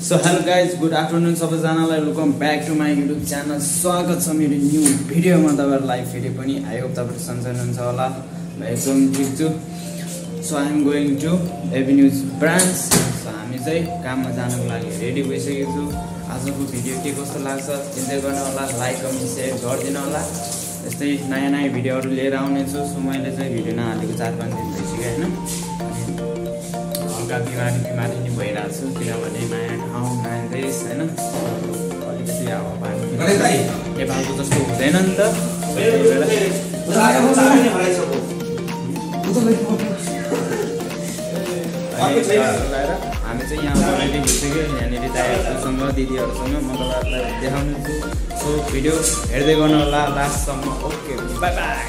So hello guys good afternoon सबैजनालाई welcome back to my YouTube channel. स्वागत छ मेरो न्यू भिडियोमा तपाईँहरूलाई फेरि पनि। आई होप तपाईँहरू सन्चै हुनुहुन्छ होला। म एकदम ठिक छु। So I am going to Avenues branch. So हामी चाहिँ काममा जानको लागि रेडी भइसकेको छु। आजको भिडियो के कस्तो लाग्छ चिन्ता गर्नु होला, लाइक कमेन्ट सेयर गरिदिनु होला। यस्तै नयाँ नयाँ भिडियोहरू लिएर आउनेछु। सो मैले चाहिँ भिडियो नहालेको 4-5 दिन भइसक्यो होइन। हल्का बिमारी नि भइरहेको छु, किनभने नयाँ ठाउँ नयाँ देश होइन, अलिकति हावापानी नेपालको जस्तो हुँदैन नि त। हामी चाहिँ यहाँ रेडी भइसक्यो। यहाँनिर दाइहरूसँग दिदीहरूसँग म तपाईँहरूलाई देखाउने छु। सो भिडियो हेर्दै गर्नु होला लास्टसम्म। Okay by by.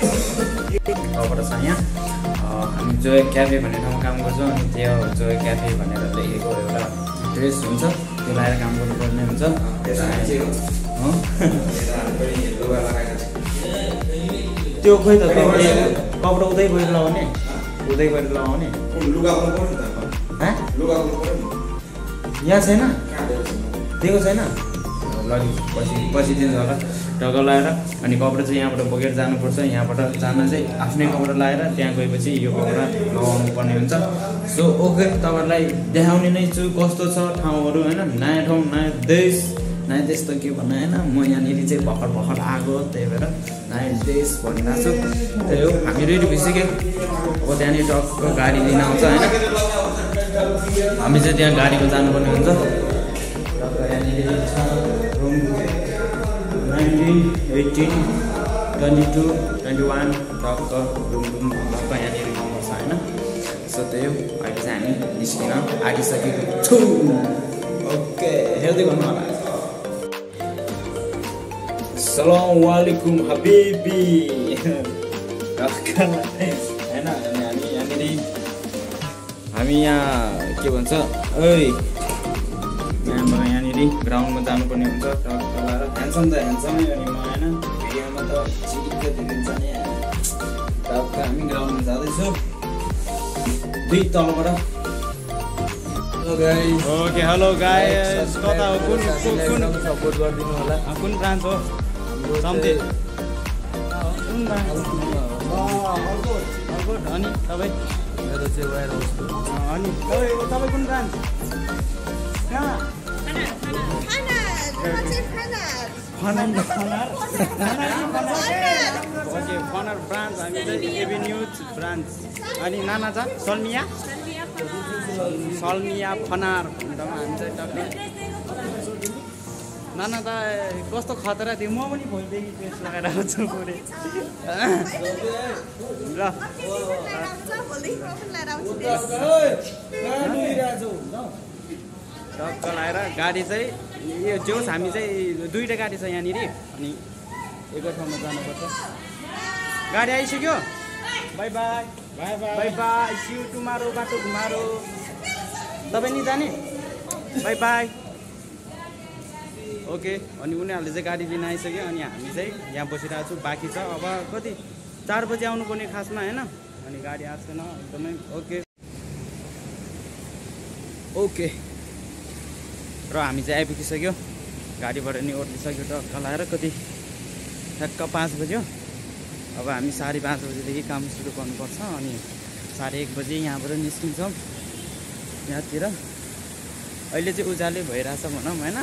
खबर छ यहाँ हामी जोय क्याफे भन्ने ठाउँमा काम गर्छौँ। अनि त्यो जोय क्याफे भनेर लेखेको एउटा ड्रेस हुन्छ, त्यो लगाएर काम गर्नुपर्ने हुन्छ। त्यो खोइ त कपडा उतै गएर लगाउने, उतै गएर लगाउने। यहाँ छैन, दिएको छैन। लगी पछि दिन्छ होला ढक्क लगाएर। अनि कपडा चाहिँ यहाँबाट बोकेर जानुपर्छ। यहाँबाट जान चाहिँ आफ्नै कपडा लगाएर त्यहाँ गएपछि यो कपडा लगाउनु पर्ने हुन्छ। सो ओके, तपाईँहरूलाई देखाउने नै छु कस्तो छ ठाउँहरू होइन। नयाँ ठाउँ नयाँ देश त के भन्नु होइन। म यहाँनिर चाहिँ भर्खर आएको, त्यही भएर नयाँ देश भनिरहेको छु। त्यही हो, हामी रेडी भइसक्यो। अब त्यहाँनिर टक्क गाडी लिन आउँछ होइन। हामी चाहिँ त्यहाँ गाडीमा जानुपर्ने हुन्छ। यहाँनिर रुम 19, 18, 22, 21 टक्क रुम टक्क यहाँनिर नम्बर छ होइन। सो त्यही हो, अहिले चाहिँ हामी निस्किन आँटिसकेको छु। ओके, हेर्दै गर्नु होला। अस्सलामुअलैकुम हबिबी होइन। हामी यहाँ के भन्छ यहाँनिर ग्राउन्डमा जानुपर्ने हुन्छ। टक्क लगाएर ह्यान्डसम त ह्यान्डसमै अनि म होइन, भिडियोमा त चिटिक्क देखिन्छ नि। टक्क हामी ग्राउन्डमा जाँदैछौँ दुई तलबाट। ओके हेलो गाइस, कता हो कुन सपोर्ट गरिदिनु होला। कुन ब्रान्च हो सम्झे? कुन ब्रान्च? अलकोट। अनि तपाईँ? मेरो चाहिँ वायर हाउस। अनि तपाईँ कुन ब्रान्च? Okay फनर branch. हामी चाहिँ एभिन्युज ब्रान्च। अनि नाना छ सल्मिया फनार। हामी चाहिँ टक्कै नाना त कस्तो खतरा थियो। म पनि भोलिदेखि पेस्ट लगाएर आउँछु पुरै ल। टक्क लगाएर गाडी चाहिँ यो जोस्। हामी चाहिँ दुईवटा गाडी छ यहाँनिर, अनि एकै ठाउँमा जानुपर्छ। गाडी आइसक्यो। Bye bye bye bye bye bye. See you tomorrow. बाटो घुमारो। तपाईँ नि जाने? By by. ओके, अनि उनीहरूले चाहिँ गाडी लिन आइसक्यो। अनि हामी चाहिँ यहाँ बसिरहेको छु। बाँकी छ अब कति 4 बजी आउनुपर्ने खासमा होइन। अनि गाडी आएको छैन एकदमै। ओके र हामी चाहिँ आइपुगिसक्यो। गाडीबाट नि ओर्लिसक्यो टक्क लगाएर। कति ठ्याक्क 5 बज्यो। अब हामी 5:30 बजीदेखि काम सुरु गर्नुपर्छ। अनि 1:30 बजी यहाँबाट निस्किन्छौँ यहाँतिर। अहिले चाहिँ उज्यालै भइरहेछ भनौँ होइन।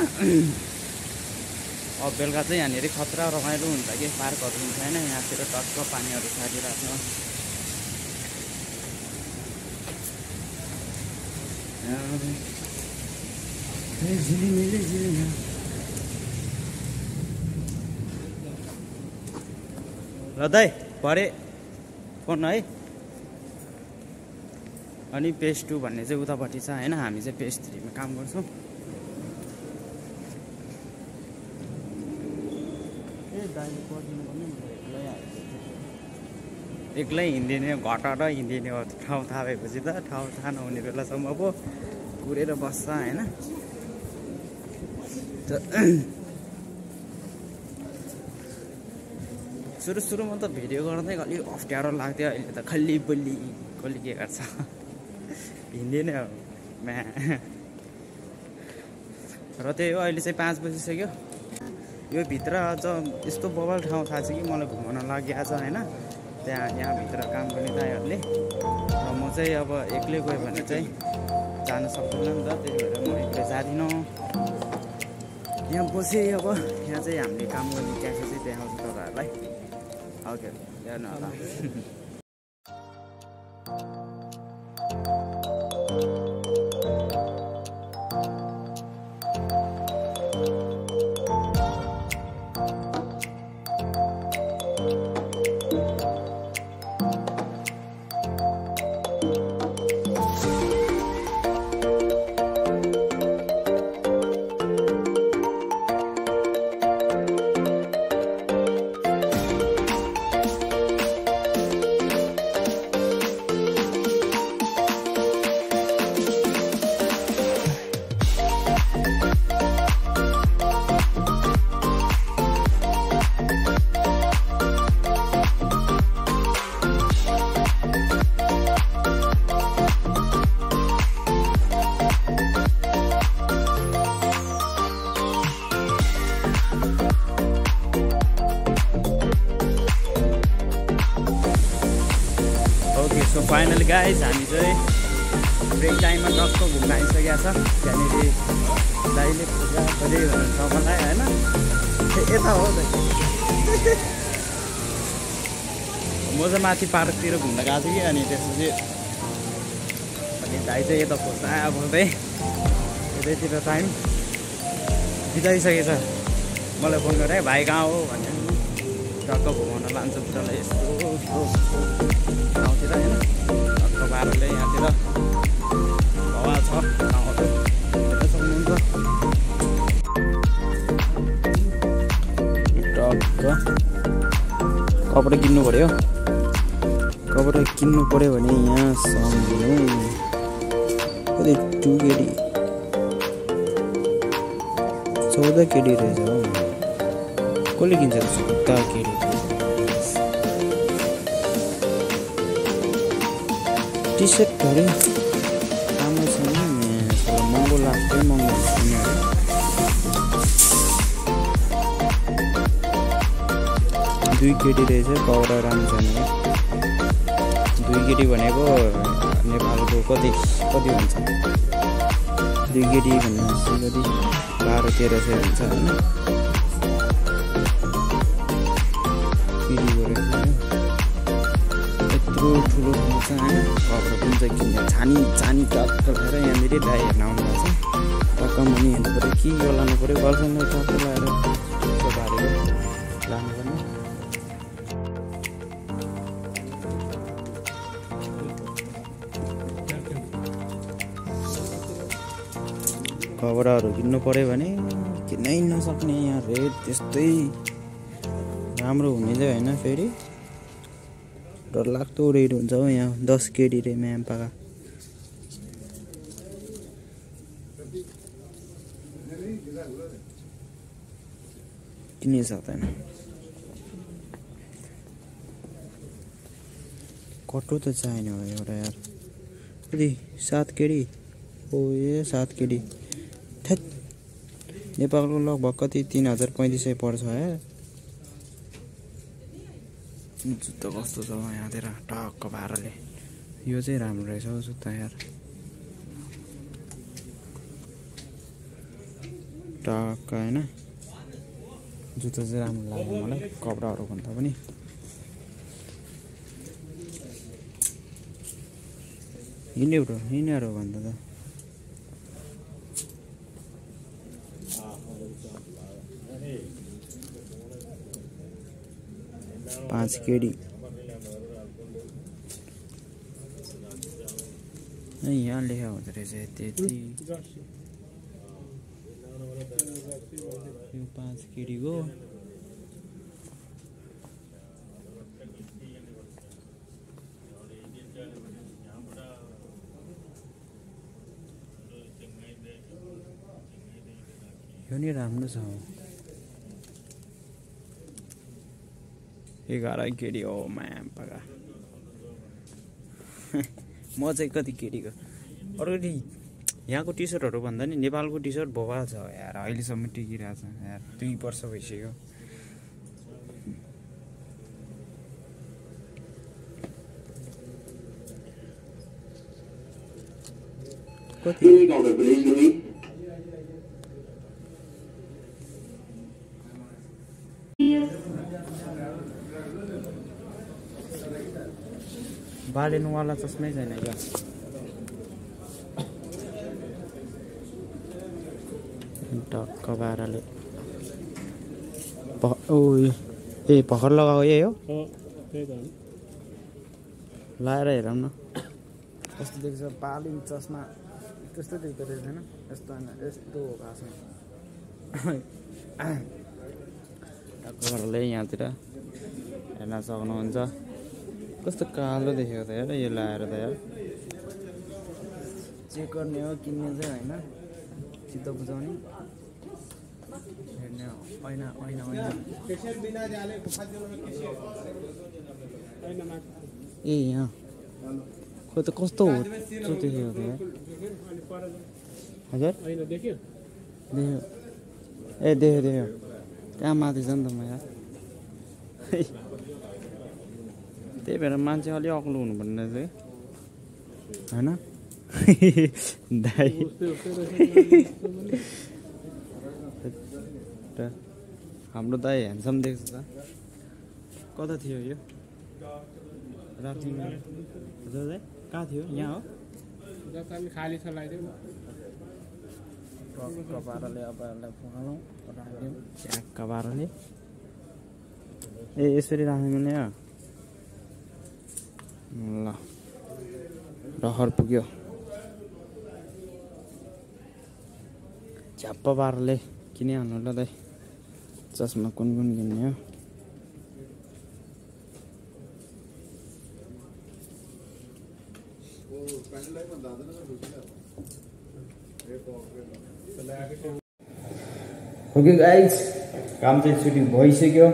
अब बेलुका चाहिँ यहाँनिर खतरा रमाइलो हुन्छ कि पार्कहरू हुन्छ होइन। यहाँतिर टक्क पानीहरू छाडिराख्नु। ल दाइ परे फोन है। अनि पेज 2 भन्ने चाहिँ उतापट्टि छ होइन। हामी चाहिँ पेज 3 मा काम गर्छौँ। एक्लै हिँडिदिने घटाएर हिँडिदिने हो। ठाउँ थाहा भएपछि त ठाउँ थाहा नहुने बेलासम्म पो कुरेर बस्छ होइन। सुरुमा त भिडियो गर्दै अलिक अप्ठ्यारो लाग्थ्यो। अहिले त खल्ली बल्ली कसले के गर्छ हिँड्दिने हो। र त्यही हो अहिले चाहिँ 5 बजिसक्यो यो भित्र अझ यस्तो बवाल ठाउँ थाहा छ कि मलाई घुमाउन लागिएको छ होइन त्यहाँ यहाँभित्र काम गर्ने दाइहरूले र म चाहिँ अब एक्लै गयो भने चाहिँ जान सक्दिनँ नि त त्यही भएर म एक्लै जाँदिनँ यहाँ बसेँ अब यहाँ चाहिँ हामीले काम गर्ने क्याफे चाहिँ देखाउँछु तपाईँहरूलाई ओके हेर्नु होला सो फाइनली गाइज हामी चाहिँ ब्रेक टाइममा टक्क घुम्न आइसकेको छ त्यहाँनिर दाइले पूजा गर्दै भनेर तपाईँलाई होइन यता हो त म चाहिँ माथि पार्कतिर घुम्न गएको थिएँ कि अनि त्यसपछि अनि दाइ चाहिँ यता खोज्दा बोल्दै यतैतिर टाइम बिताइसकेछ मलाई फोन गरेँ भाइ कहाँ हो भनेर टक्क घुमाउन लान्छ बुढालाई यस्तो ठाउँतिर होइन टक्क बाह्रले यहाँतिर हावा छ ठाउँहरू हेर्न सक्नुहुन्छ टक्क कपडा किन्नु पऱ्यो भने यहाँ सम्झिनु कति 2 केडी 14 केडी रहेछ हौ कसले किन्छ जुत्ता केडी टी सर्टहरू राम्रो छैन महँगो लाग्छ महँगो दुई केडी रहेछ कपडा राम्रो छैन 2 केडी भनेको नेपालको कति हुन्छ 2 केडी भनेपछि कति 12-1300 हुन्छ होइन यत्रो ठुलो हुन्छ होइन कपडा कुन चाहिँ किन्छ छानी टक्क भएर यहाँनिर दाइ हेर्न आउनुभएको छ टक्क मुनि हेर्नु पऱ्यो के लानु पऱ्यो गर्लफ्रेन्डलाई टक्क लगाएर बारेर लानुपर्ने कपडाहरू किन्नु पऱ्यो भने किन्नै नसक्ने यहाँ रेट त्यस्तै राम्रो हुने चाहिँ होइन फेरि डरलाग्दो रेट हुन्छ हो यहाँ 10 केडी रे म्याम्पाका किनै सक्दैन कटो त चाहिने हो एउटा यार कति 7 केडी हो ए 7 केडी थेट नेपालको लगभग कति 3500 पर्छ है जुत्ता कस्तो छ यहाँतिर टक्क बाह्रले यो चाहिँ राम्रो रहेछ हौ जुत्ता यार टक्क होइन जुत्ता चाहिँ राम्रो लाग्यो मलाई कपडाहरू भन्दा पनि यिनीहरू भन्दा त 5 केडी यहाँ लेखा हुँदो रहेछ त्यति यो 5 केडी हो यो नि राम्रो छ 11 केडी हो म्याम पगा म चाहिँ कति केडीको अलरेडी यहाँको टी सर्टहरू भन्दा नि नेपालको टी सर्ट भोवा छ यार, अहिलेसम्म टिकिरहेको छ यार, 2 वर्ष भइसक्यो। बालेनुवाला चस्मै छैन क्या। टक्क बाह्रले ए भर्खर लगाएको यही हो, लाएर हेरौँ न कस्तो देख्छ। बाली चस्मा त्यस्तो देख्दो रहेछ होइन, यस्तो होइन, यस्तो हो खासमा। टक्क बाह्रले यहाँतिर हेर्न सक्नुहुन्छ। कस्तो कालो देखेको त यार, यो लाएर त यार। चेक गर्ने हो, किन्ने चाहिँ होइन, चित्त बुझाउने हेर्ने होइन होइन होइन। ए यहाँ खोइ त कस्तो हो देखेको त यार। हजुर देख्यो ए देख्यो त्यहाँ माथि छ नि त म यार। त्यही भएर मान्छे अलि अग्लो हुनुपर्ने रहेछ होइन दाइ। हाम्रो दाइ ह्यान्डसम देख्छ त। कता थियो यो राफ्टिङ? हजुर दाइ कहाँ थियो? यहाँ हो खाली छ, लगाइदिउँ टक्क पाराले। अब यसलाई पकाउँ, राखिदिउँ च्याक्क पाराले। ए यसरी राख्नु मिल्ने हो ल। रहर पुग्यो झ्याप्प पाराले किनिहाल्नु ल दाइ। चस्मा कुन किन्ने हो? ओके गाइज, काम चाहिँ सुरु भइसक्यो।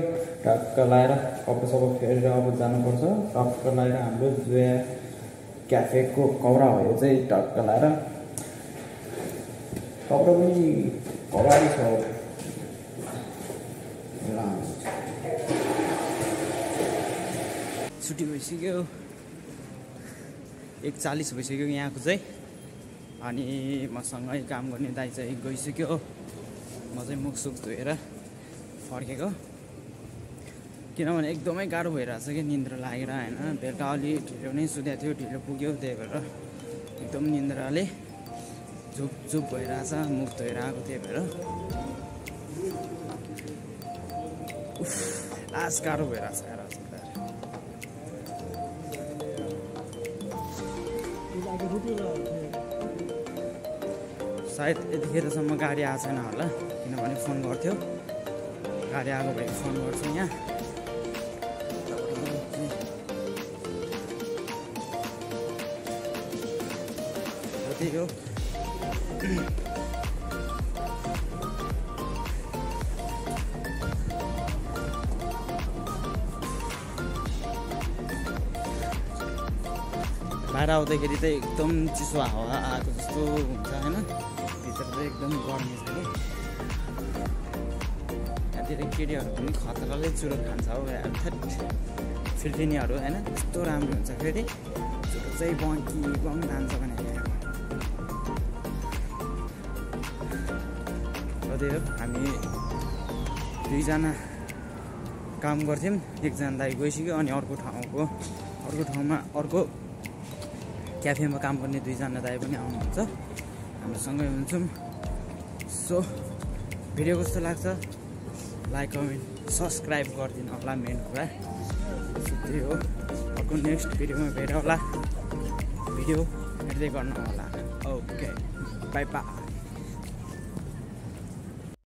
टक्क लगाएर कपडा सबै फेरेर अब जानुपर्छ। टक्क लगाएर हाम्रो जोया क्याफेको कपडा भयो चाहिँ टक्क लगाएर। कपडा पनि कबाडी छ। छुट्टी भइसक्यो, 1:40 भइसक्यो यहाँको चाहिँ। अनि मसँगै काम गर्ने दाइ चाहिँ गइसक्यो। म चाहिँ मुखसुख धोएर फर्केको, किनभने एकदमै गाह्रो भइरहेछ कि निन्द्रा लागेर होइन। बेलुका अलि ढिलो नै सुतेको थियो, ढिलो पुग्यो, त्यही भएर एकदम निन्द्राले झुप भइरहेछ। मुख धोएर आएको, त्यही भएर लास गाह्रो भइरहेछ यार। सायद यतिखेरसम्म गाडी आएको छैन होला, किनभने फोन गर्थ्यो। गाडी आएको भए फोन गर्छु यहाँ। त्यही हो। बाहिर आउँदाखेरि चाहिँ एकदम चिसो हावा आएको जस्तो हुन्छ होइन। भित्र चाहिँ एकदम गर्मी छ कि। यहाँतिर केटीहरू पनि खतराले चुरोट खान्छ हो यार। फिलिपिनीहरू होइन, यस्तो राम्रो हुन्छ फेरि। चुरोट चाहिँ बङ जान्छ भने त्यही हो। हामी दुईजना काम गर्थ्यौँ, एकजना दाइ गइसक्यो। अनि अर्को क्याफेमा काम गर्ने दुईजना दाइ पनि आउनुहुन्छ, हाम्रो सँगै हुन्छौँ। सो भिडियो कस्तो लाग्छ लाइक कमेन्ट सब्सक्राइब गरिदिनु होला, मेन कुरा त्यही हो। अर्को नेक्स्ट भिडियोमा भेट होला, भिडियो हेर्दै गर्नु होला। Okay by by.